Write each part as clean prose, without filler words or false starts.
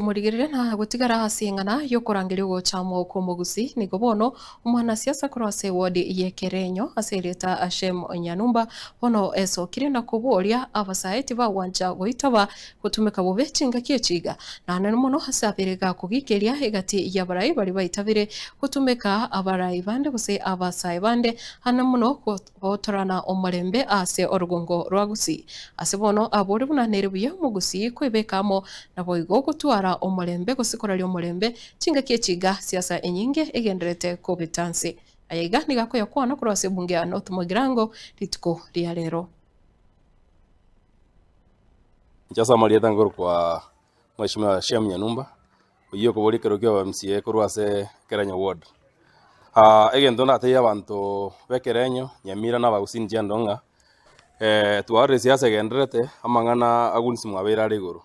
Morigereria na gotigara ase eng'ana y'okorangeria ogocha amo kw'omogusii, nigo bono omwanasiasa korwa ase ewodi y'ekerenyo ase erieta Shem Nyanumba bono esokire na koboria abasae tibagwancha goitaba gotumeka bobe chingaki echi iga naende mono ase abere gakogikeria egati y'abarai baria baitabire gotumeka abarai bande gose abasae bande ande mono Gotorana omorembe ase orogongo rwa Gusii. Ase bono abore buna nere buya omogusii kwebeka amo, naboigo gotwara omorembe gose koraria omorembe chingaki echi iga siasa enyinge egendererete kobeta nse. Aya iga nigo akoyakwana korwa ase ebunge ya North Mugirango rituko ria rero. Inche ase amarieta nkorokwa Mheshimiwa Shem Nyanumba, oyio okoboria ekero kia obo MCA korwa ase Kerenyo ward. Egento ndatebie abanto ba Ekerenyo, Nyamira na Abagusii inche ndo ng'a twarorire esiasa egendererete, amang'ana a Gusii mwabeire are igoro.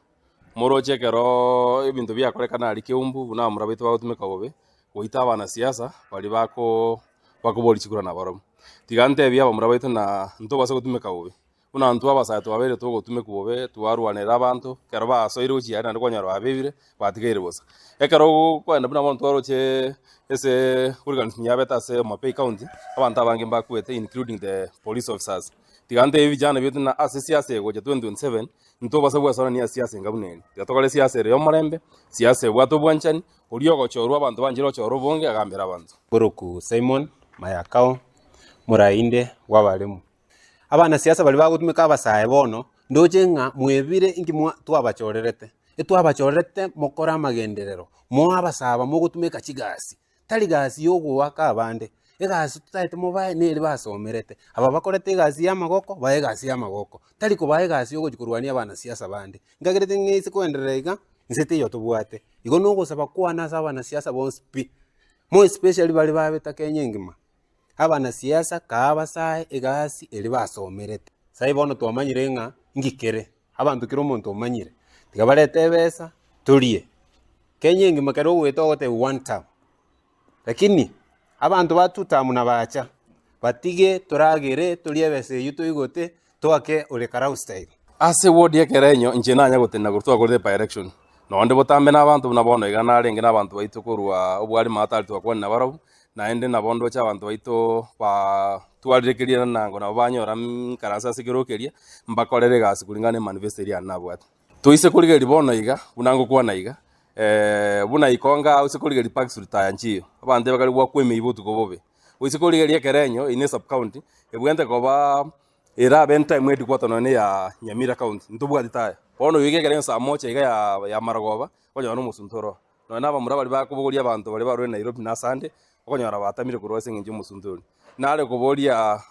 Moroche ekeroooo ebinto biakorekana aria Keumbu buna abamura baito bagotumeka bobe, goita abanasiasa baria bako bakoboria chikura nabarobwo. Tiga ntebie abamura baito na ntobasa gotumeka bobe. Buna intwe abasae twabeire togotumekwa bobe, twarwanerera abanto, ekero basoire gochia aria naende kwanyora babebire, batigaire bosa. Ekero okoenda buna bono twaroche ase hooligans yabete ase Homa Bay county, abanto abange mbakwete including the police officers. Tiga ntebie vijana baito ng'a ase esiasa egocha 2027, ntobasa gwesoanania ase esiasa enga buna eri. Tiga tokore esiasa ere ya omorembe, siasa ebwate obwanchani, oria ogochorwa abanto banchire gochora obonge agambere abanto. Boroku Simon Mayakao, morainde bw'abaremu. Abanasiasa baria bagotumeka abasae bono, ndoche ng'a mwebire inki mwa twabachorerete, etwabachorerete mokore amagenderero, moe abasae aba mogotumeka chigasi, tari gasi ya ogoaka abande, egasi totaete mobae nere basomerete. Aba bakorete egasi ya amagoko, bae egasi ya amagoko, tari kobaa egasi ya ogochi korwania abanasiasa bande. Nkagerete ng'a ase koenderera iga, nse teiyo tobwate. Igo na ogosaba kwane ase abanasiasa bonsi pi, more especially baria babeta Kenya engima. Abanasiasa kaa abasae egasi eria basomerete. Sai bono twamanyire ng'a nki kere, abanto kera omonto omanyire, tiga barete ebesa torie. Kenya engima kero ogoeta ogotebiwa one term, lakini abanto ba two term nabacha, batige toragere torie ebesa eywo toigote toake ore karau style. Ase ward y'ekerenyo inche nanya gotenena korwa twakorire by election, nonde botambe na abanto buna bono iga narenge na abanto baito korwa obwari maatari twakwanire nabarabwo, naende nabo ndoche abanto baito ba twarire keria nango nabo banyora nkaranse ase ekerogo keria, mbakorere egasi kulingana na emanifesto eria yane nabwate. Toise korigereria bono iga, buna ngokwana iga, buna ikonga ase korigereria Park Rutaya nchiyo, abanto ebakare goakwa emeyio botuko bobe. Oise korigereria ekerenyo eye ne sub county, ebwenerete koba Erabe entime headquarter nonya ya Nyamira county, ntobwati taya. Bono oyoiga ekero ensa mocha iga ya ya marogoba, okonyora na omosunte oro. Nonya na abamura baria bakobogoria abanto baria barure Nairobi na asande, okonyora batamire korwa ase eng'encho ya omosunte oria. Nare koboria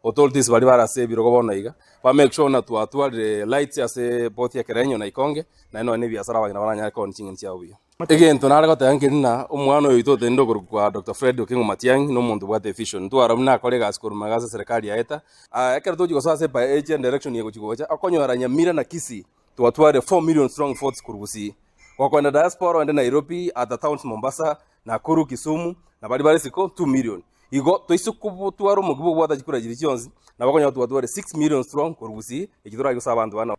authorities baria bare ase ebirogo bono iga, ba make sure buna twatwarire lights ase both Ekerenyo na Ikonge, naende nonya na ebiasara abang'ina baranyare koonia ching'eni chiabo buya. Egento nare goteba nkeri ng'a omwana oyo oito otenenire okorokwa Doctor Fred Okengo Matiang'i na omonto obwate evision. Ntwara buna akore egasi korwa magega ase eserekari yaeta. Ekero togochia gosoa ase by agent election eye gochia gocha, okonyora Nyamira na Kisii twatwarire 4 million strong votes korwa Gusii. Gokoenda diaspora oende Nairobi, other towns Mombasa, Nakuru, Kisumu, na baria bare isiko 2 million. Igo toise kobotwara omokia bwa obwata chikura chiria chionsi, nabo okonyora twatwarire 6 million strong korwa Gusii, eki toragose abanto bane.